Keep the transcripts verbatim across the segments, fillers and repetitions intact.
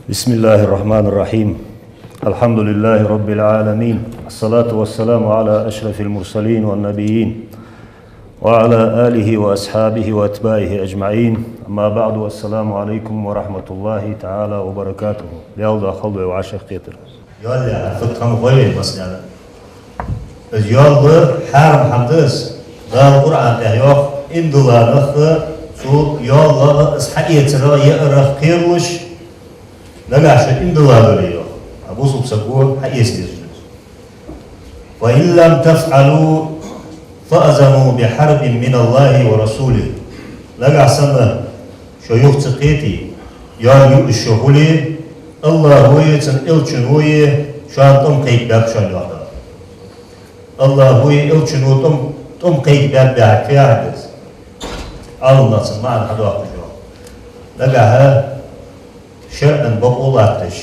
بسم الله الرحمن الرحيم. الحمد لله رب العالمين. الصلاة والسلام على أشرف المرسلين والنبيين وعلى آله وأصحابه وأتباعه أجمعين. أما بعد، السلام عليكم ورحمة الله تعالى وبركاته. Даьла духьа хилда вай вӀашагӀкхетар. Йоал яхар фу да хӀама хой вайна массанена. Из йоал хьарам хӀама да из. Дала Къуръан тӀа йоах: иман дилла нах цу йоалах, из хьаэцарах, яарах кхералуш, нагахь шо иман дилла дале, йоах, а бусалба саго хьаэца дезаш да из. فإن لم تفعلوا فأذنوا بحرب من الله ورسوله. Нагахь санна шо юха ца кхете, йоал юаш шо хуле, АллахӀои цун элчанои шоана тӀом кхайкабаьб шоана, йоах Дала. АллахӀои элчанои тӀом, тӀом кхайкабаьб яхар фу яхар да из? Ӏаламнаха цун маӀан хьадоаккхаш йоах. Нагахь шарӀан бокъо латташ,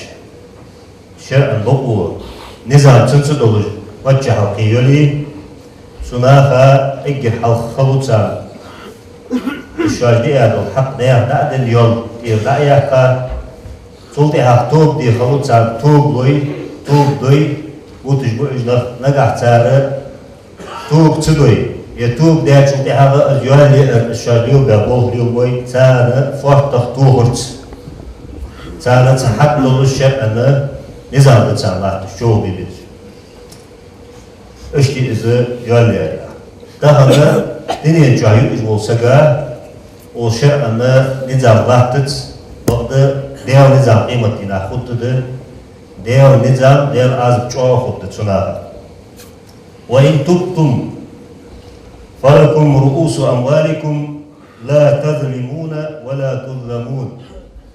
шарӀан бокъо, низам цун ца долаш паччахьалкхе йоле, цу наха эггара хьалха хало царна, шоаш диа дола хьакъ наьха дӀа а денна, йоал тӀера дӀа а яьккха, цул тӀехьагӀа тоба де хало царна, тоба лой, тоба дой, буташ ба уж нах, нагахь цар тоба ца дой, е тоба даьчул тӀехьагӀа из йоал яар, из шоаш лелабаь болх лелабой, царна фоттах тохарца, царна цхьа хьакъ долаш шарӀан низам да царна латташ, чӀоагӀа бе безаш. Иштта из йоал яр. Тахан дунен чу юаш вола саг, укх шарӀан низам латтац, бакъда Даьла низам къематдийнахьа хургда, Даьла низам, Даьла Ӏазап чӀоагӀа хургда цу наха. وإن تبتم فلكم رءوس أموالكم لا تظلمون ولا تظلمون.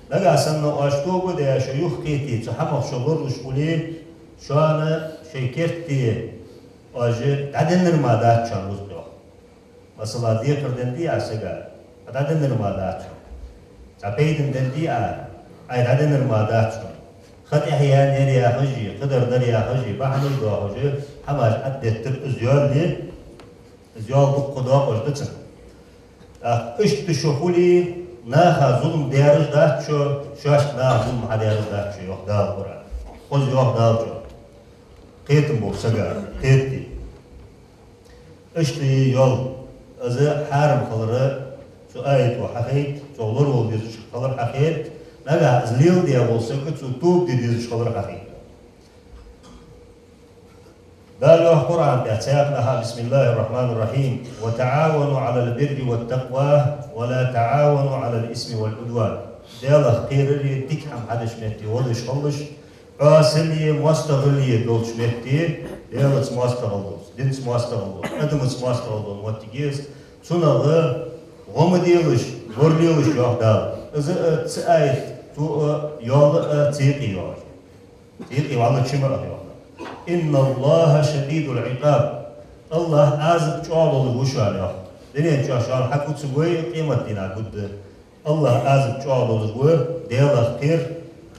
Нагахь санна оаш тоба даь, шо юхакхете, цу хӀамах шо лоралуш хуле, шоана шоай керте оаш дӀаденнар мара дац шоана рузкъа, йоах. Масала, декхар денна дий Ӏа сага, Ӏа дӀаденнар мара дац хьона. Цхьа пайда денна дий Ӏа, Ӏа дӀаденнар мара дац хьона. Ха тӀехьа яьннаяр яхаш а, кхыдар дар яхаш а, бахьанаш доахаш а, хӀамаш Ӏа деттар из йоал, из йоал дукха доакъош да цун. ТӀаккха иштта шо хуле, наха зулам дераш дац шо, шоашка наха зулам хьадераш дац шо, йоах Дала Къуръан. Хоза йоах Дала чӀоагӀа. Кхетам болча сага кхетаде. Иштта йоал, из хьарам хилар цу аято хьахайт, цох лоравала везаш хилар хьахайт, нагахь из леладаь вола саг цо тоба де дезаш хилар хьахайт. Дала йоах Къуръан тӀа цхьаькханахьа: بسم الله الرحمن الرحيم. وتعاونوا على البر والتقوى ولا تعاونوا على الإثم والعدوان. Даьлах кхерари дика хӀама хьадеча метте гӀо деш хилалаш, Ӏоасале, моастагӀале долча метте, Даьлаца моастагӀал долаш, динца моастагӀал долаш, адамаца моастагӀал долаш моттиг я из, цунах гӀо ма делаш, лоралелаш, йоах Дала. Из а цу аят, цу а йоал а цу юкъе йоагӀаш. Цу юкъе вӀалла чу ма аха, йоах Дала. إن الله شديد العقاب. АллахӀ Ӏазап чӀоагӀа долаш ва шоана, йоах. Дунен чу шоана хьакхувцаргвий, къематдийнахьа гургда. АллахӀ Ӏазап чӀоагӀа долаш ва, Даьлах кхер,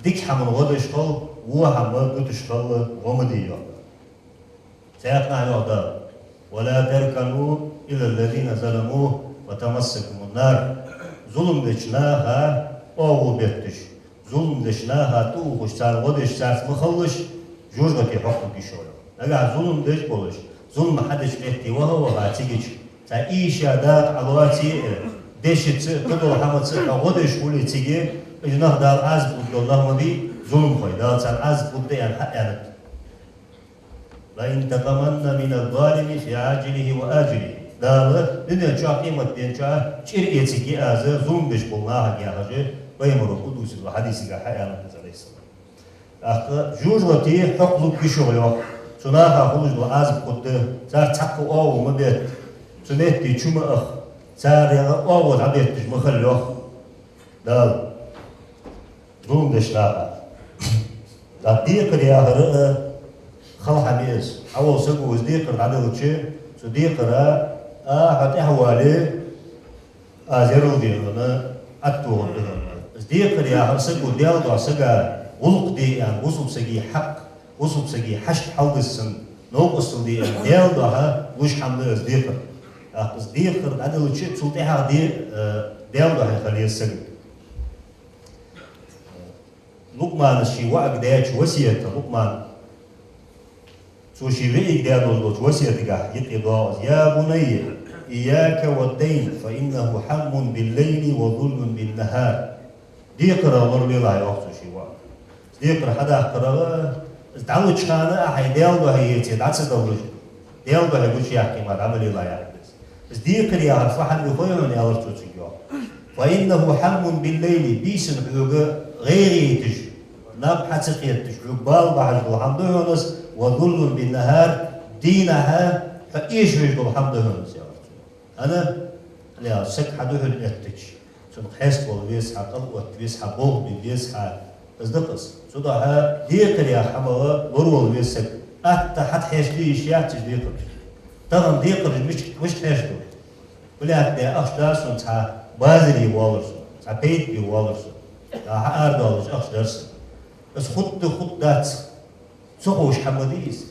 дика хӀаман гӀо деш хила, во хӀама дуташ хила гӀо ма де, йоах. Цхьаькханахьа йоах Дала: ولا تركنوا إلى الذين ظلموا فتمسكم النار. Зулам деча наха оагӀув бетташ, зулам деча наха тӀаухаш, царна гӀо деш, царца ма хилалаш, жожагӀате хьокхалургья шо. Нагахь зулам деш болаш, зулам хьадеча метте ваха а ваха цига чу, цхьа ийша дакъа Ӏалоаций а, дешаца а, кхыдола хӀамаца а хьо гӀо деш хуле цига, уж нах Дала Ӏазап лургдола нах ма бий зуламхой, Дала царна Ӏазап лургда аьнна хьааьннад. لينتقمن من الظالم في عاجله وآجله. Дала дунен чу, къематден чу чӀир эцаргья Аз зулам деш болча нахага, яхаш, пайхамара къудсий долча хьадисага хьааьннад Ӏалайхи ссалам. ТӀаккха жожагӀате хьокхалургья шо, йоах. Цу наха хулаш дола Ӏазап хургда, царца цхьаккха оагӀув ма бетта, цу метте чу ма аха, царех оагӀув дӀабетташ ма хила, йоах Дала. Зулам деча наха. ТӀаккха декхар яхар а хала хӀама я из. Хьавола саго из декхар дӀаделча, цу декхара а хьо тӀехьавале, Аз ярал де хьона, Ӏатту гӀоргда хьона. Из декхар яхар саго Даьла духьа сага гӀулакх де аьнна, бусалба сага хьакъ, бусалба сага хьашт хьалдиса санна, новкъостал де аьнна, Даьла духьа луш хӀама да из декхар. ТӀаккха из декхар дӀаделча, цул тӀехьагӀа де, э, Даьла духьа хила еза саг. Лукъмана ший воӀага даьча васкета, Лукъмана цо ший воӀага даь долча васкетагахь юкъе доагӀа из: «يا بني إياك والدين فإنه هم بالليل وذل بالنهار». Декхарах лоралелахь, йоах цо ший воӀага. Декхар хьадаккхарах, из дӀалуча хана а хьай Даьла духьа еце дӀа ца даллаш, Даьла духьа гучаяккха мара дӀа ма лелахь, яхар да из. Из декхар яхар фу хӀама я хой хьона, аьлар цо цунга, йоах. «فإنه هم بالليل», бийсан хьога гӀайгӀа яйташ, наб хьа ца кхетташ, хьога бала бахьаш дола хӀама да хьона из, «وذل بالنهار», дийнахьа хьо эшавеш дола хӀама да хьона из, аьлар цо. ХӀана аьлча, саг хьа духьал эттача, цунах хьеставала веза хьо, кӀал отта веза хьо, болх бе беза хьо, из да-кх из. Цудухьа декхар яха хӀамах лоравала веза саг. Атта хьатӀахьежа де йиш яц уж декхараш. Тахан декхараш мишта, мишта хьежаргда? Гулаьтта ахча дар сона, цхьа базар е воаллар со, цхьа пайда бе воаллар со, хьа арадоалаш ахча дар сона. Из хургда, хургдац, ца ховш хӀама да из.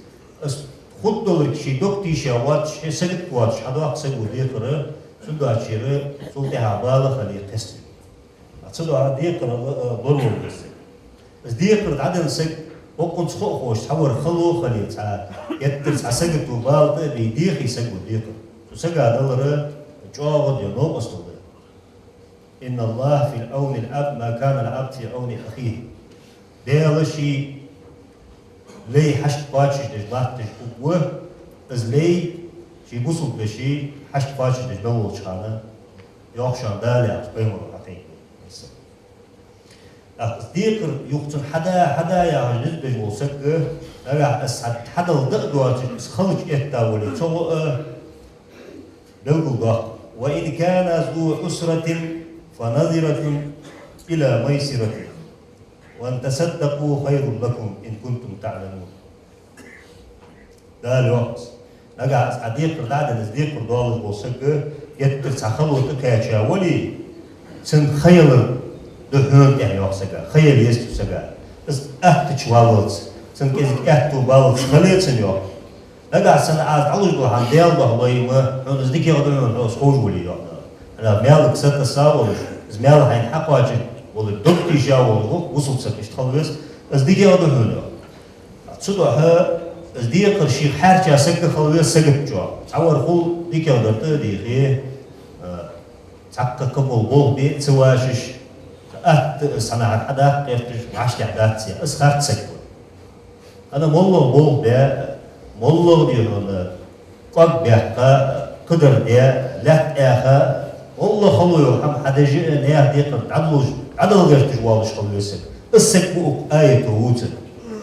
Из хургдолга ший дог тийша воацаш, ший сагота воацаш хьадоаккх саго декхар, цудухьа цул тӀехьагӀа бала хиле кхестаргда. Цудухьа декхарах лоравала веза саг. Из декхар дӀаденна саг, бокъонца хов а ховш, цхьавар хало а хиле, цхьа геттара цхьа сагото, бала тӀа а бе, дехе саго декхар, цу сага далар чӀоагӀа да, новкъостал да. «إن الله في عون العبد ما كان العبد في عون أخيه». Даьла ший лай хьашт кхоачашдеш латташ хургва, из лай ший бусалба веший хьашт кхоачашдеш мел волча хана, йоах шоана Дала, яхаш, пайхамаро хьакхайкадаьд. ТӀаккха из декхар юха цунна хьада, хьада яхаш низ беш вола саг, нагахьа из хьа-, хьадала даа доацаш, из халача этта вале, цо гӀо а белгалдоаккх: «وإن كان ذو عسرة فنظرة إلى ميسرة وأن تصدقوا خير لكم إن كنتم تعلمون». Дала йоах: нагахьа из Ӏа декхар дӀаденна, из декхар доаллаш вола саг геттара цхьа хало тӀакхаьча вале, цунна ха ялар да хьона тӀехьа, йоах, сага. Ха яла еза цу сага. Из аттача валлалца, цунна кӀезига аьттув баллалца хиле цунна, йоах. Нагахьа санна Ӏа из дӀалуш дола хӀама Даьла духьа лой ма, хьона из дикагӀа да хьона, хьо из ховш вале, йоах Дала. ХӀана аьлча маьлага сатасса а волаш, из маьл хьайна хьакхоачаш волаш, дог тийша волаш ва бусалба саг, иштта хила веза, из дикагӀа да хьона, йоах. Цудухьа из декхар шийх хьарча саг хила веза сагота чу. Цхьавар хул дикагӀдар тӀа а дийхе, а, цхьаккха кхы бола болх бе а ца вашаш, атта из цхьанахьара хьадаккха гӀерташ, вӀаштӀехьа дац, из харц саг ва. ХӀана, моллагӀа болх бе а, моллагӀа, дий хьона, кӀоаг баьккха, кхыдар де, лаьтта Ӏаьха, моллагӀа хало йола хӀама хьадеш а, наьха декхар дӀадалуш, дӀадала гӀерташ воаллаш хила веза саг. Из саг ва укх аято вувцар.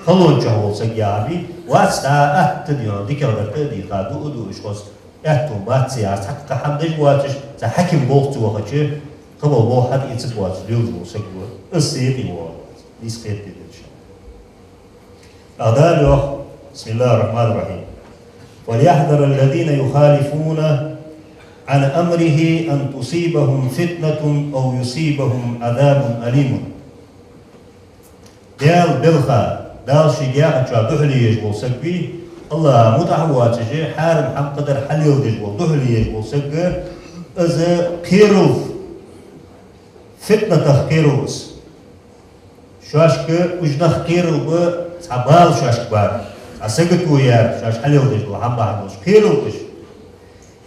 Халончох вола саг яхар вий, вац, дӀа атта, дий хьона, дикагӀдар тӀа а дийха, дуа а дуаш хоза, аьттув бац яхаш, цхьаккха хӀама деш воацаш, цхьа хьакима болх ца вахача, кхы бола болх хьатӀаэцаргвоацаш лелаш вола саг ва. Из сиха воагӀа, нийса кхетаде деза. ТӀаккха Дала йоах: بسم الله الرحمن الرحيم. «وليحذر الذين يخالفون عن أمره أن تصيبهم فتنة أو يصيبهم عذاب أليم». Даьла белха, Дала шийга яхачоа духьале еш вола саг вий, АллахӀа мутӀахьа воацаш, хьарам хӀама кхыдар хьалеладеш вола, духьале еш вола саг, из кхералва, фитнатах кхералва из. Шоашка уж нах кхералба цхьа бала шоашка бар, цхьа сагото яр шоаш хьалеладеш дола хӀама бахьан долаш кхералба уж.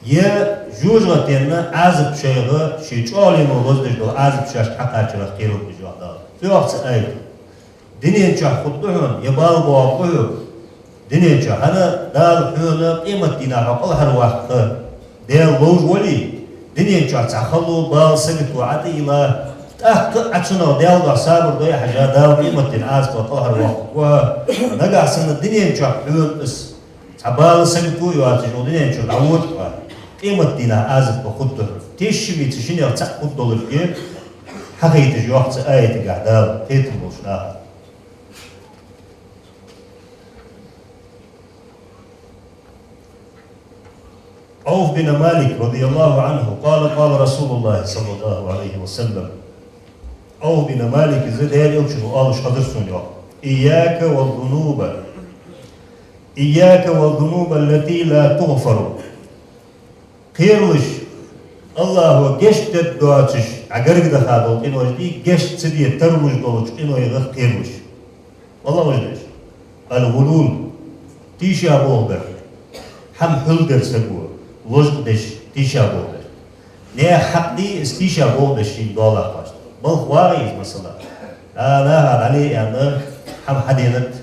Е жожагӀатен Ӏазап шоайга, ший чӀоагӀлено лозадеш дола Ӏазап шоашка хьакхачарах кхералба уж, йоах Дала. Цо йоах цу аято: дунен чу хургда хьона, е бала боагӀаргба хьога дунен чу, хӀана, Дала хьона къематдийнахьа хьо кӀалхарваккха Даьла ловш вале, дунен чу цхьа хало, бала, сагото Ӏа тӀаилла, тӀаккха а Ӏа цунах Даьла духьа сабар дой хьажа, Дала къематдийнахьа Ӏазапах кӀалхарвоаккхаргва хьо. Нагахьа санна дунен чу хьона из цхьа бала, сагото йоацаш, укх дунен чу дӀавода хьо, къематдийнахьа Ӏазап хургда хьона. Тешаме цу шиннех цаӀ хургдолга хьахайташ йоах цу аятагахь Дала кхетам болча наха. Ӏавф бин Малик, رضي الله عنه, قال: قال رسول الله صلى الله عليه وسلم. Ӏавф бин Малика из Даьла Элчано оалаш хазар сона, йоах: «إياك والذنوب، إياك والذنوب التي لا تغفر». Кхералаш, АллахӀа гешт дергдоацаш Ӏа гарга даха дола къинош дий, гешт ца де тарлуш долча къинойх кхералуш. ВаллахӀи, уж да уж. Ал-гӀулул, тийша болх бар. Хьама хьулдар саго, лочкъадеш тийша болх бар. Наьха хьакъ дий, из тийша болх беш шийна доалахь вац. Балха вагӀий из, масала? А, наха дӀале аьнна, хьама хьаденад.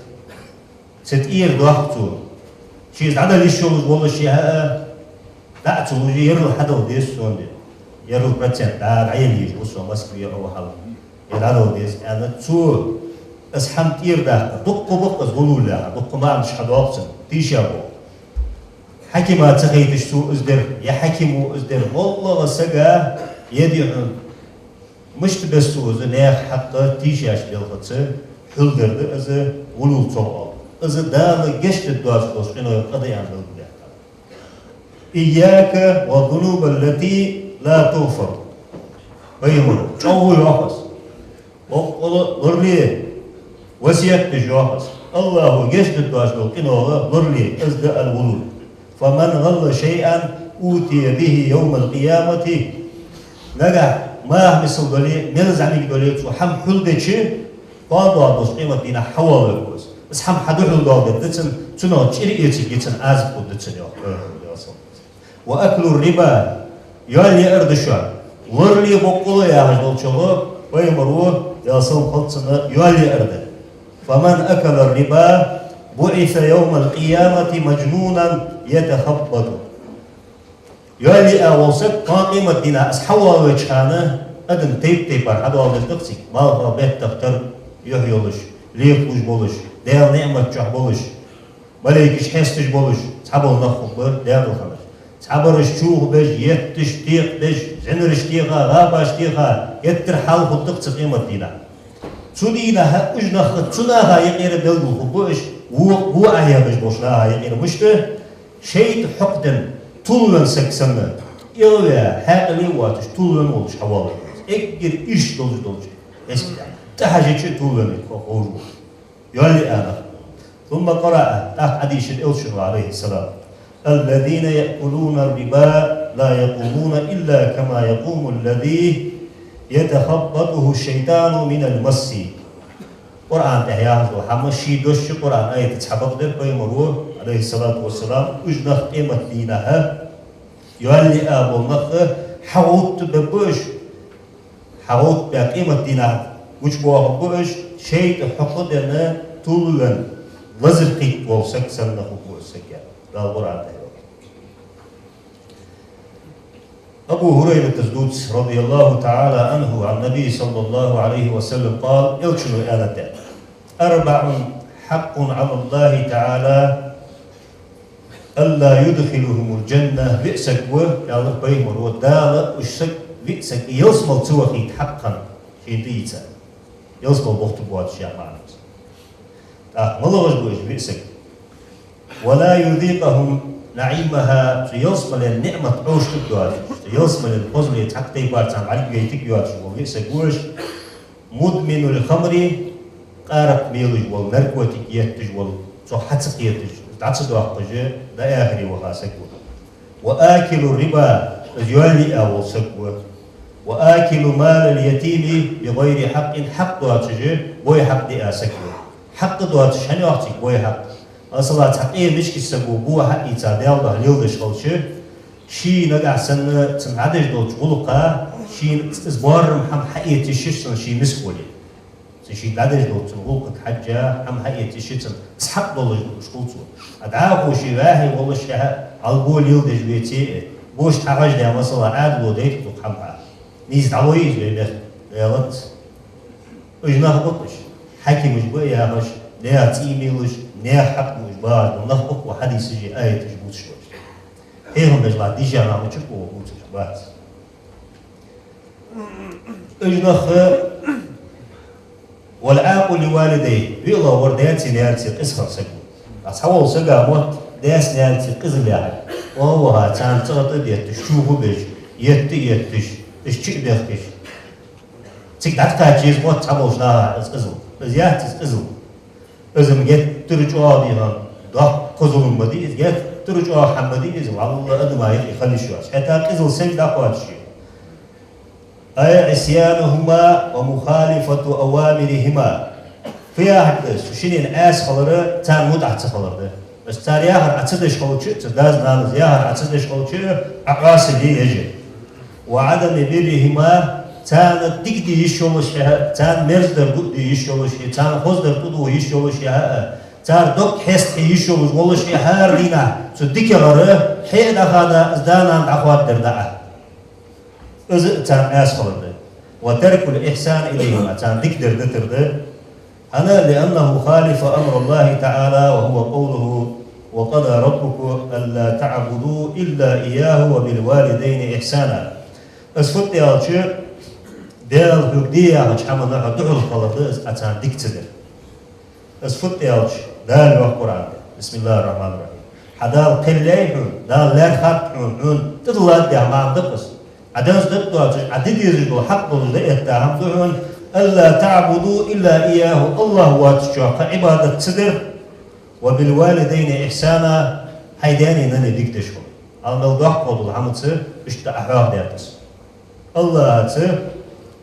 Цу тӀера доахк цо. Ше из дӀадала йиш йолаш волаш ше хьа а, дӀа а ца луш, ерригаш хьадала деза сона, аьнна. Ерригаш процент дӀа, дӀаеллийша ва со Москве а вахьал. Е дӀадала деза, аьнна, цо из хьама тӀера даккха. Дуккха ба-кх из гӀулул яхар, дуккха маӀанаш хьадоагӀа цун, тийша болх. Хьакима ца хайташ цо из дер, е хьакимо из дер, моллагӀа сага е дий хьона. Мишта бесса из наьха хьакъ тийшача белхаца хьулдар да из, гӀулул цох оал. Из Дала гешт дергдоацаш долча къинойх къа да аьнна белгалдаьккхад. إياك والذنوب التي لا تغفر. Пайхамаро чӀоагӀа йоах из. Боккъала лорале, васкет деш йоах из. АллахӀо гешт дергдоацаш дола къинойх лорале, из да ал-гӀулул. فمن غل شيئا أوتي به يوم القيامة. Нагахь маха мисал дале, мел зӀамига дале, цо хьама хьулдича, кхоана доагӀаш долча къемата дийнахьа хьавоалавергва из. Из хьама хьадухьал доаладергда цунна, цунах чӀир эцаргья цунна, Ӏазап хургда цунна, йоах Пайхамаро, Даьла салам хилда цунна. وأكل الربا, йоал яар да шоана. Лорале боккъала яхаш долчох Пайхамаро, Даьла салам хилда цунна, йоал яар да. فمن أكل الربا بعث يوم القيامة مجنونا يتخبط. Йоал яа вола саг кхоана къемата дийнахьа из хьавоалавеча хана, адам тайп-тайпара хьадоаладергда-кх цига, малхах, беттах тара юхь йолаш, лекха луш болаш, Даьла ниӀмат чу болаш, малейкаш хьесташ болаш, цхьабола нах хургба Даьла ханаш. Цхьабараш чувхабеш, етташ, текхабеш, зӀанараш теха, гӀабаш теха, геттара хьал хургда-кх цу къемата дийнахьа. Цу дийнахьа уж нах цу наха юкъера белгала хургба уж, во, во Ӏехьабеш болча наха юкъера. Мишта? ШайтӀа хьакхаденна, тилвенна саг санна, эгӀаваь, хьаькъале а воацаш, тилвенна волаш хьавоалавергва из. Эггара ирча долаш долча хьестага. ТӀахьажача а тилвенна хо-, ховш ва. Йоал яа нах. ثم قرأ, тӀаккха Ӏодийшад Элчано, عليه السلام: الذين يأكلون الربا لا يقومون إلا كما يقوم الذي يتخبطه الشيطان من المس. Къуръана тӀа яхаш дола хӀама, ший дош чу Къуръана аята цхьа бакъдар Пайхамаро, عليه الصلاة والسلام, уж нах къемата дийнахьа, йоал яа бола нах хьагӀовттабергба уж. ХьагӀовттабаь къемата дийнахьа гучабоахаргба уж, шайтӀа хьакхаденна, тилвенна, лазар кхийтта вола саг санна хургва из саг, аьнна, Дала Къуръана тӀа йоах. Абу ХӀурайрата дувц, رضي الله تعالى عنه عن النبي صلى الله عليه وسلم قال, Элчано аьннад: أربع حق على الله تعالى ألا يدخلهم الجنة. Виъ саг ва, аьлар Пайхамаро, Дала уж саг, виъ саг ялсмала ца вахийта хьакъ хинна шийна тӀаийца. Ялсмала бохтаргвоацаш яха маӀан да из. ТӀаккха малагӀаш ба уж виъ саг? ولا يذيقهم نعيمها, цу ялсмален ниӀмат Ӏовшийтаргдоацаш, цу ялсмален хозале цхьаккха тайпара царна бӀаргавайтаргйоацаш вола виъ саг ва уж. مدمن الخمر, къаракъ мелаш вола, наркотик етташ вола, цох хьа ца кхеташ, дӀа ца доаккхаш, до ахире ваха саг ва. وآكل الربا, из йоал яа вола саг ва. وآكل مال اليتيم بغير حق, хьакъ доацаш, бой хьакъ диа саг ва. Хьакъ доацаш хӀана йоах цига бой хьакъ? Масала, цхьа къе мишкаш саго бо хьаийца, Даьла духьа леладеш хилча, ше нагахьа санна цунна хьадеш долча гӀулакха, шийна из боарам хӀама хьаэца йиш яц цунна, ше миска вале. Цу шийна дӀадеш долча цун гӀулакхага хьежжа, хӀама хьаэца йиш я цунна, из хьакъ долаш долаш хул цо. А дӀахо ше ваьхий волаш, ше хьа-, хьалбо леладеш веце а, бошта хьахьожадаь, масала, Ӏаьдало дайта дукха хӀама хьа. Нийса дӀалой из вай мехка, ялац. Уж нах ба-кх уж. Хьакимаш ба яхаш, наьха цӀий мелаш, наьха хьакъ дуаш багӀаш бола нах ба-кх уж, хьадисаш а, аяташ а бувцаш болаш. Хьехам беш ла дийша нах ма чу бо бувцаш бац. Уж нах, والعاق لوالديه, виълагӀвар даьцеи наьнацеи къиза хинна саг ва. Цхьавола сага мотт даьца-наьнаца къиза лаьхьа. Оха ваха, царна цӀагӀа тӀа а детташ, чувхо а беш, етта а етташ, уж чу а бехкаш. Цига дӀатӀакхача еза мотт цхьаболча наха из къизал. Из яц из къизал. Из-м геттара чӀоагӀа дийхьа, доккха зулам ма дий из, геттара чӀоагӀа хӀама ма дий из, валлахӀи, адама юкъе хила йиш йоацаш. ХӀаьта къизал сенга дӀакхоачаш я? أي عصيانهما ومخالفة أوامرهما. Фу яхар да из? Цу шиннена Ӏаьса хилар, царна мутӀахь ца хилар да. Из цар яхар Ӏа ца деш хилча а, цу дас-нанас яхар Ӏа ца деш хилча а, Ӏа Ӏоасале еш я. وعدم برهما, царна дика де йиш йолаш хилча а, царна мерза дар гургде йиш йолаш хилча а, царна хоза дар тӀадувха йиш йолаш хилча а, цар дог хьестахье йиш йолаш волаш хилча а, хӀара дийнахьа цу дикагара хье а дӀахада, из да-нана дӀахоададар да Ӏа. Из а царна Ӏаьса хилар да. وترك الإحسان إليهما, царна дика дар дитар да. ХӀана? لأنه خالف أمر الله تعالى وهو قوله: وقضى ربك ألا تعبدوا إلا إياه وبالوالدين إحسانا. Из фуд аьлча, Дала хьога де яхача хӀаманна хьо духьал хилар да из, Ӏа царна дика ца дар. Из фуд аьлча, Дала йоах Къуръан тӀа: بسم الله الرحمن الرحيم. Хьа Дала кхел яьй хьона, Дала лаьрхӀад хьона, хьона тӀадилладда яха маӀан да-кх из. Ӏа денз дагадоацаш, Ӏа де дезаш дола хьакъ долаш дӀаэтта хӀама да хьона: ألا تعبدوا إلا إياه, АллахӀ воацачоа кхы Ӏибадат ца дар, وبالوالدين إحسانا, хьай даьна-нанна дика деш хила. Ӏа мел доккхагӀа дола хӀамаца иштта Ӏа хьоахадаьд из. АллахӀаца,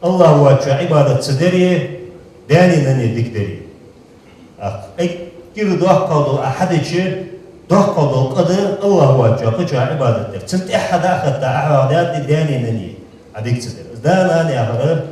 АллахӀ воацачоа Ӏибадат ца дари, даьна-нанна дика дари. ТӀаккха эггара доккхагӀа дола Ӏа хьадича, доккхагӀа дола къа да АллахӀ воацачоа кхычоа Ӏибадат дар. Цунна тӀехьа дӀа а хетта, Ӏа хьоахадаьд даьна-нанна Ӏа дика ца дар. Из да-нана яхар,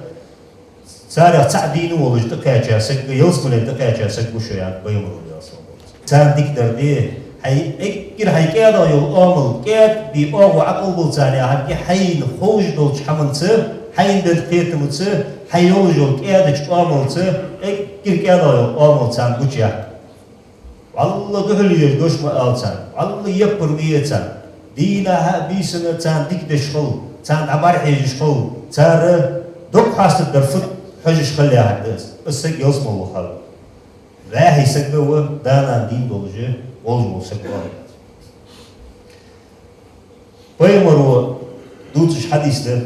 царех цаӀ дийна волаш тӀакхаьча саг, ялсмален тӀакхаьча саг ва шо, яхад пайхамара, Даьла салам хилда цунна. Царна дика дар де, хьай эггара хьай кӀаьдагӀа йола оамал, кӀаьда бе оагӀув Ӏокъалбала царна яхар, хьайна ховш долча хӀаманца, хьайна бенна кхетамца, хьай йолаш йола кӀаьдача оамалца, эггара кӀаьдагӀа йола оамал царна гучаяккха. ВаллахӀи, духьале еш дош ма ала царна, валлахӀи, яппар ма е царна. Дийнахьа а, бийсанна а царна дика деш хила, царна дӀабӀарахьежаш хила, цар дог хьастаргдар фуд хьожаш хила яхар да из. Из саг ялсмала ва хьал. ВӀаьхий саг ва, да-нана дийна долаш, волаш вола саг ва. Пайхамара дувцаш хьадис да.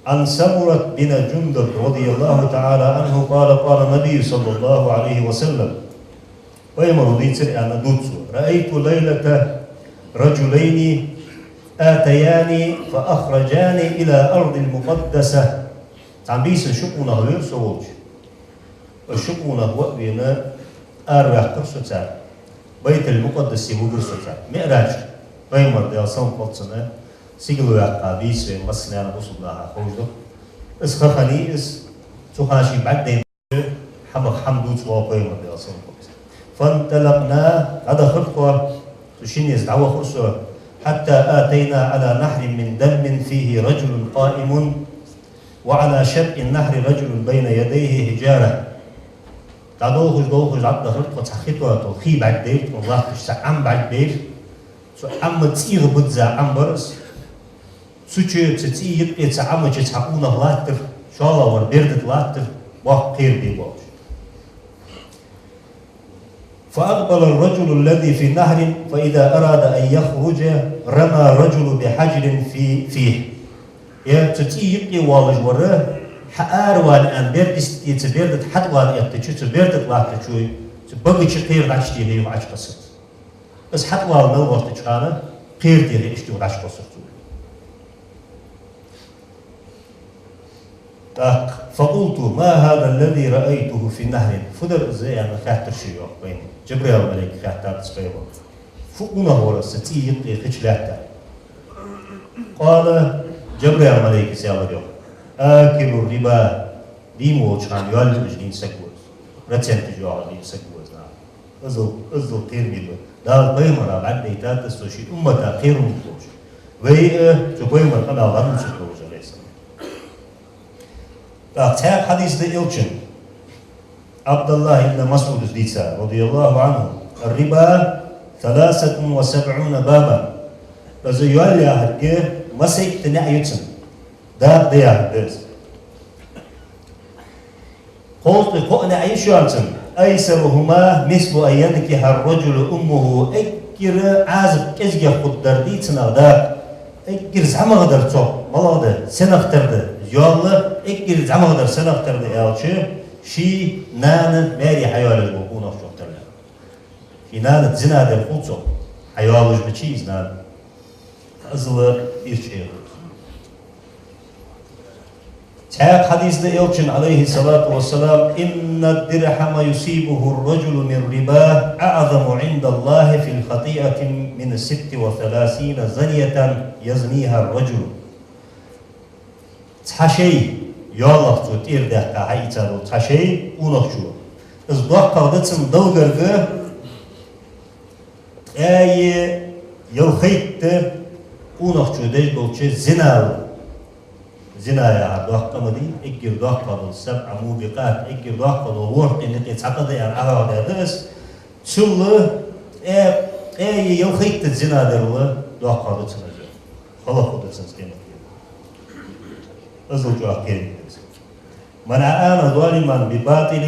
عن سمرة بن جندب رضي الله تعالى عنه قال: قال النبي صلى الله عليه وسلم. Пайхамара дийцар аьнна дувц цо: رأيت ليلة رجلين آتياني فأخرجاني إلى الأرض المقدسة. Цхьан бийсан ши къонах вера со волча. Уж ши къонах ва а вена, араваьккхар со цар. Байтул-Мукъаддасе вигар со цар. МиӀраж, пайхамар, Даьла салам хилда цунна, сигала ваьккха бийса вай массанена бусалба наха ховш да-кх. Из ха хиннай из, цу хана ший бӀаргадайнача хӀамах хӀама дувц вола пайхамар, Даьла салам хилда цунна. فانطلقنا, дӀадахар тхо, цу шиннеца дӀавахар со, حتى أتينا على نهر من دم فيه رجل قائم وعلى شاطئ النهر رجل بين يديه حجارة. ДӀадолхаш, долхаш, дӀадахар тхо цхьа хи тоатал, хий бӀаргадайра тхона латташ, цхьа Ӏам бӀаргадайра. Цу Ӏама цӀийх бизза Ӏам бар из. Цу чу, цу цӀий юкъе, цу Ӏама чу цхьа къонах латтар, шоллагӀвар бер дита латтар, боккха кхера бе болаш. فأقبل الرجل الذي في النهر، فإذا أراد أن يخرج، رمى الرجل بحجر في، فيه. Е, цу цӀий юкъе волаш вар, хьааравала аьнна, бер дистте, цу бер дита хьатӀавала эттача, цу бер дита латтачо, цу бага чу кхера дӀачутеха, юха Ӏочукхессар из. Из хьатӀавала мел гӀертача хана, кхера теха иштта юха дӀачукхессар цо. ТӀаккха, فقلت: ما هذا الذي رأيته في النهر؟ Фу дар из, аьнна, хаьттар ше, йоах, пайхамар. Джабраил малайка хаьттад из пайхамарга. Фу къонах вар из, цу цӀий юкъе хи чу лаьттар? قال, Джабраил малайка аьлар, йоах: آكل الربا, дийна волча хана йоал юаш дийна саг ва из. Проценташ йоагӀаш дийна саг ва из, нах. Иззал, иззал кхераме ба. Дала пайхамара бӀаргадайтад из, цо ший уммата кхерам болаш. Вай а цу пайхамара къамаьл дӀадувцаргдолаш, Ӏалайхи ссалам. ТӀаккха цхьаькха хьадис да Элчан, ӀабдуллахӀ ибн МасӀуда дийцар, رضي الله عنه: الربا ثلاثة وسبعون بابا. Из йоал яхар масейтта наӀар я цун, дакъа да яхар да из. Кховзткъеи кхоъ наӀар я шоана цун. أيسرهما مثل أن ينكح الرجل أمه. Эггара Ӏазап кӀезигагӀа хургдар дийцанах дакъа. Эггара зӀамагӀдар цох малагӀа да, сенах тара да. Йоал эггара зӀамагӀдар сенах тара да аьлча, ший нана маьре хьайоалаеш бола къонах чу тара да. Ший нана зина дар хул цох, хьайоалаеш беча из нана. Иззал ирча хӀейхуц. Цхьаькха хьадис да Элчан, عليه الصلاة والسلام: «إن الدرهم يصيبه الرجل من ربا أعظم عند الله في الخطيئة من ست وثلاثين زنية يزنيها الرجل». Цхьа шай, йоалах цо тӀера даьккха хьаийца дола цхьа шай къонахчо, из доккхагӀа да цунна Далла гарга ткъаь ялхайтта къонахчо деш долча зинал. Зина яхар доккха къа ма дий, эггара доккха дола, سبع موبقات, эггара доккха дола ворхӀ къа юкъе цхьа къа да аьнна, Ӏохьоахадаьд из. Цул ткъаь, ткъаь ялхайтта зина дарал доккха да цунна из. Хала хургда цунна къематдийнахьа. Иззал чӀоагӀа кхерам ба из. «من أعان ظالما بباطل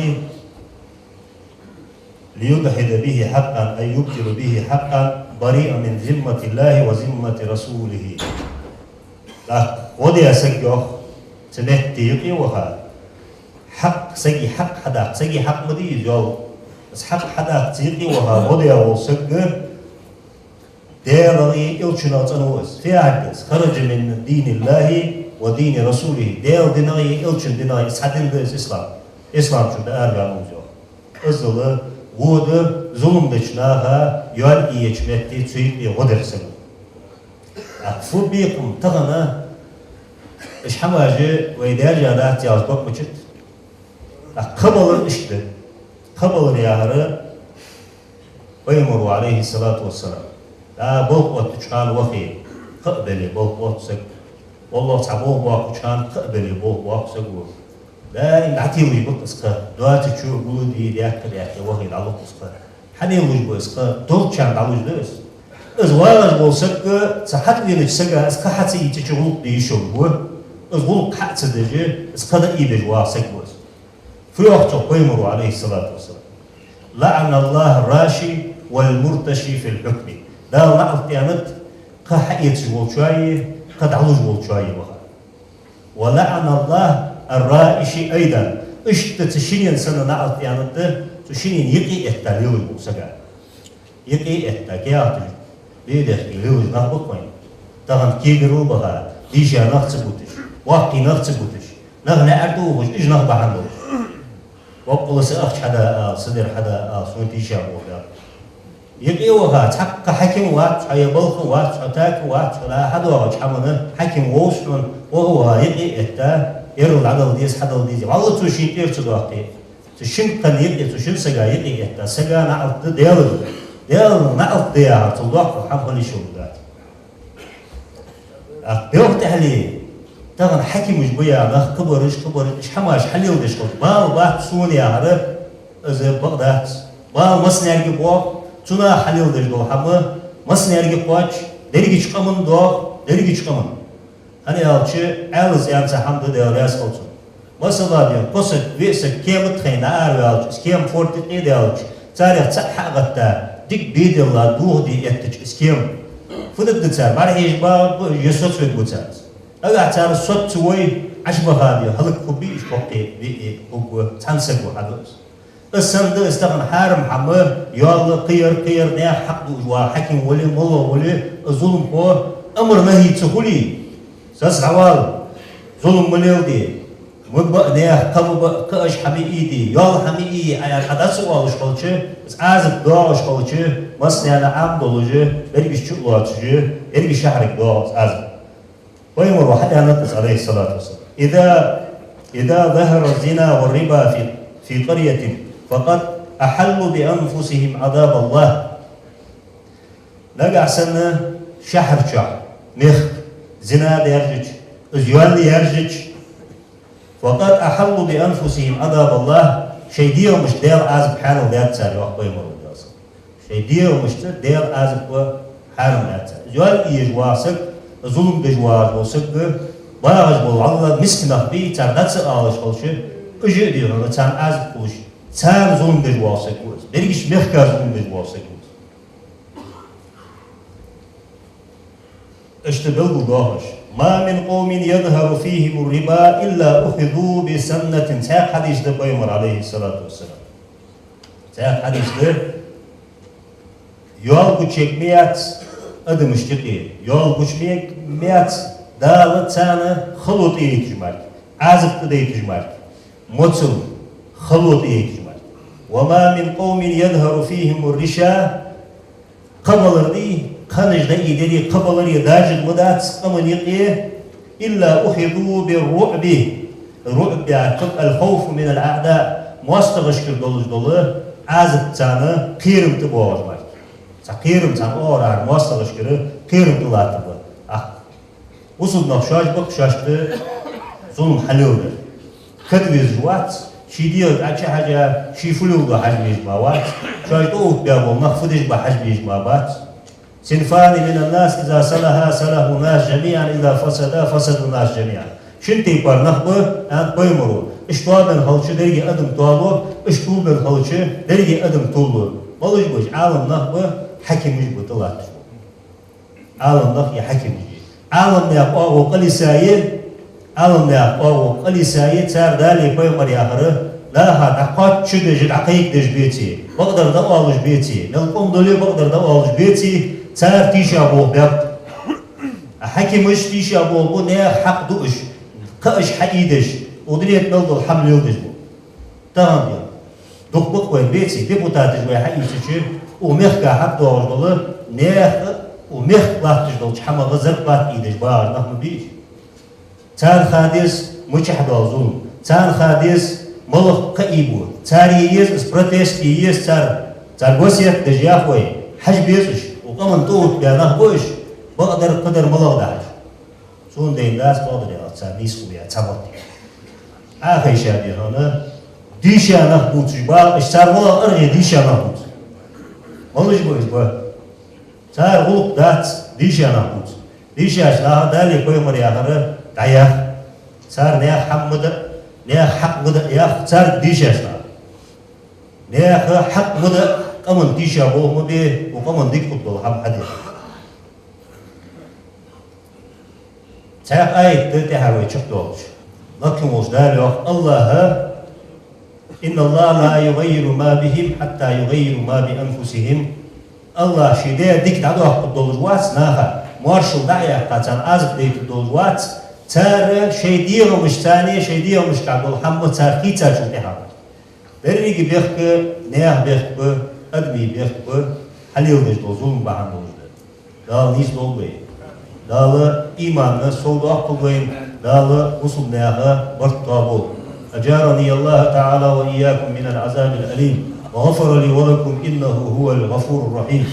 ليدحض به حقا، أي يبطل به حقا، برئ من ذمة الله وذمة رسوله». ТӀаккха гӀо даь саг, йоах, цу метте юкъе ваха, хьакъ, сага хьакъ хьадаккха, сага хьакъ ма дий из, йоал, из хьакъ хьадаккха цу юкъе ваха гӀо даь вола саг, Даьлагеи Элчангеи цӀена ва из. Фу яхилга да из? «خرج من دين الله ودين رسوله». Даьла динагеи Элчан динагеи цхьа дин да из ислам. Ислам чу да араваьннав из, йоах. Иззал во да зулам деча наха йоал эцача метте цу юкъе гӀо дар сага. ТӀаккха фу бекхам тахан, уж хӀамаш вай даьржа дац яхаш бакъ ма дац. ТӀаккха кхабалар иштта да. Кхабалар яхар, Пайхамара, عليه الصلاة والسلام, а, болх оттача хана вахе, кхаъ бале болх отт саг. ВаллахӀи, цхьа болх боаккхача хана кхаъ бале болх боаккх саг ва. Даим дӀателаш ба-кх из кха, доацачо гулде, даьккха-даьккха вахе дӀалу-кх из кха. Хьанна луш ба из кха? Долчарна дӀалуш да из. Из вагӀаш вола саг, цу хьатӀавенача сага из кха хьа ца ийцача гӀулакх де йиш йолаш ва. Из гӀулакх хьа ца деш, из кха дӀаийбеш вагӀа саг ва из. Фу йоах цох Пайхамара, عليه الصلاة والسلام: «لعن الله الراشي والمرتشي في الحكم». Дала наӀалт даьннад кха хьаэцаш волчои, кха дӀалуш волчои ваха. «ولعن الله الرائش أيضا». Иштта цу шиннена санна наӀалт даьннад цу шиннена юкъе этта лелаш вола сага. Юкъе этта, каьхаташ бе дехке лелаш нах ба-кх вайна. Тахан кегарал баха, дийша нах ца буташ, боккхий нах ца буташ, нах наӀар тӀа ухаш, уж нах бахьан долаш. Боккъала са ахча хьада ала, са дер хьада ала, сона тийша болх баьб. Юкъе ваха, цхьаккха хьаким вац хьо, е балха вац хьо, така вац хьо, дӀа хьадоагӀача хӀамана хьаким вовз хьона, ваха-ваха юкъе этта, ерал дӀадала деза, хьадала деза. ВаллахӀи, цо шийна тӀера ца доаккхе, цу шин кхаьнна юкъе, цу шин сага юкъе этта сага наӀалт да Даьлага. Даьлага наӀалт да яхар, цул доккха хӀама хила йиш йолаш дац. ТӀаккха белха тӀехьале, тахан хьакимаш ба яха нах, кхыбараш, кхыбараш, уж хӀамаш хьалеладеш хилча, бала бац сона яхар, из бакъ дац. Бала массанега боагӀа, цу наха хьалеладеш дола хӀама массанега кхоач, дерригача къаман доагӀа, дерригача къаман. ХӀана аьлча, Ӏаьлас аьнна цхьа хӀама да, Даьла раьза хилва цунна. Масала, ден, кхо саг, виъ саг кема тӀа хайна араваьлча, из кема форда тӀа кхийдаьлча, царех цаӀ хьа а гӀатта, дика бе делла, дохаде эттача из кема, фу дергда цар? БӀарахьежа багӀаргба уж, е соцавергва цар из? Нагахьа цар соцавой, Ӏаш баха, ден, хӀалакхургбий уж, кхоккхе виъ хургва, цхьан саго хьаду из. Из санна да из тахан хьарам хӀама, йоал кхыяр, кхыяр, наьха хьакъ дуаш ваха хьаким вале, моллагӀа вале, из зуламхо, амр-нахьи ца хуле, сас дӀавала, зулам ма леладе, ма баа наьха, кхаъ ма баа, кхаъ аш хьа ма ийде, йоал хьа ма ийе, аьнна, хьа дӀа ца оалаш хилча, из Ӏазап доагӀаш хилча, массанена Ӏам долаш, берригаш чу а лоацаш, берригаш шахьарга доагӀа из Ӏазап. Пайхамара хьааьннад из, عليه الصلاة والسلام: «إذا، إذا ظهر الزنا والربا في، في قرية فقد أحلوا بأنفسهم عذاب الله». Нагахьа санна шахьар чу мехка зина даьржача, из йоал яьржача, «فقد أحلوا بأنفسهم عذاب الله», шоай дегӀамашта Даьла Ӏазап хьаьнал даьд цар, йоах Пайхамара. Шоай дегӀамашта Даьла Ӏазап хьарам даьд цар. Из йоал эцаш ваха саг, зулам деш вагӀаш вола саг, багӀаш бола валла миска нах бий, цар дӀа ца оалаш хилча, уж а дий хьона, царна Ӏазап хулаш, царна зулам деш вола саг ва из. Берригаш мехка зулам деш вола саг ва из. Иштта белгалдоахаш: «ما من قوم يظهر فيهم الربا إلا أخذوا بالسنة». Цхьаькха хьадис да Пайхамара, عليه الصلاة والسلام. Цхьаькха хьадис да: йоал гучаергма яц адамашта юкъе, йоал гучаергма яц, Дала царна хало тӀаэтташ мара. Ӏазап тӀадайташ мара, моцал, хало тӀаяйташ мара. وما من قوم يظهر فيهم الرشا. Кхабалар дий, кханаш да и дерий, кхабалар е дажа ма дац къаман юкъе, إلا أخذوا بالرعب. РуӀб яхар الخوف من الأعداء. МоастагӀашкара долаш дола Ӏазап царна кхерам тӀабоагӀаш мара. Цхьа кхерам царна оагӀорахьара моастагӀашкара кхерам тӀалаттаргба. Ах, бусалба нах шоаш ба-кх шоашта зулам хьалеладер. Кад везаш вац, ший дегӀага Ӏочухьежа, ший фу леладу хьажа везаш ма вац, шоаш тӀаоттабаь бола нах фу деш ба хьажа везаш ма бац. صنفان من الناس إذا صلحا صلح الناس جميعا، إذا فسدا فسد الناس جميعا. Шин тайпара нах ба, аьннад пайхамаро. Уж тоабенна хилча деррига адам тоабу, уж тилбенна хилча деррига адам тилбу. Малаш ба уж? Ӏалам нах ба, хьакимаш ба, тӀалатташ ба. Ӏалам нах е хьакимаш. Ӏалам наьха оагӀув къа лиса я, Ӏалам наьха оагӀув къа лиса я, цар Дала, пайхамара яхар, наха дӀакхоачашдеш, дӀакхайкадеш беце, бакъдар дӀаоалаш беце, мел къам дале бакъдар дӀаоалаш беце, цар тийша болх баьб. А хьакимаш тийша болх бу, наьха хьакъ дуаш, кхаъаш хьаийдеш, укх дунен тӀа мел дола хӀама леладеш ба. Тахан ден дукха бакъ вайна беце, депутаташ вай хьаийцача, укх мехка хьатӀадоагӀаш дола, наьха, укх мехка латташ долча хӀамах зарплата ийдеш багӀаш нах ма бий уж. Царна ха деза мичахьа дола зулам, царна ха деза малагӀа кхаъ бу, цар е еза из протест, е еза цар, цар госет деш ях вай, хьажа беза уж, укх къаман тӀаоттабаь нах ба уж, бакъдар, кхыдар малагӀа да хьажа. Цунна дайна дац, бакъдар, яхаш, цар нийса хӀама яц, цхьа моттиг. Ӏохайша дий хьона, дийша нах бувцаш ба уж, цар малагӀа аргӀе дийша нах бувц. Малаш ба уж ба? Цар гӀулакх дац дийша нах бувца. Дийшача наха Дала, пайхамара яхар дӀаях. Цар наьха хӀама ма даа, наьха хьакъ ма даа ях царга дийшача наха. Наьха хьакъ ма даа, къаман тийша болх ма бе, укх къаман дика хургдола хӀама хьаде. Цхьаькха аят да тӀехьа вай чакхдоалаш. Лакхе волча Дала йоах: АллахӀа: إن الله لا يغير ما بهم حتى يغيروا ما بأنفسهم. АллахӀ ший даь дика дӀадоаккхаргдолаш вац наха, моаршал дӀа а яьккха, царна Ӏазап дайтаргдолаш вац, цар шоай дегӀамашцеи, шоай дегӀамашка дола хӀама цар хийцачул тӀехьагӀа. Деррига бехк наьха бехк ба, адамий бехк ба, хьалеладеш дола зулам бахьан долаш да. Дала нийса долда вай. Дала иманна совдоаккхалда вайна, Дала бусалба наьха барт тоаболба. أجارني الله تعالى وإياكم من العذاب الأليم، وغفر لي ولكم، إنه هو الغفور الرحيم.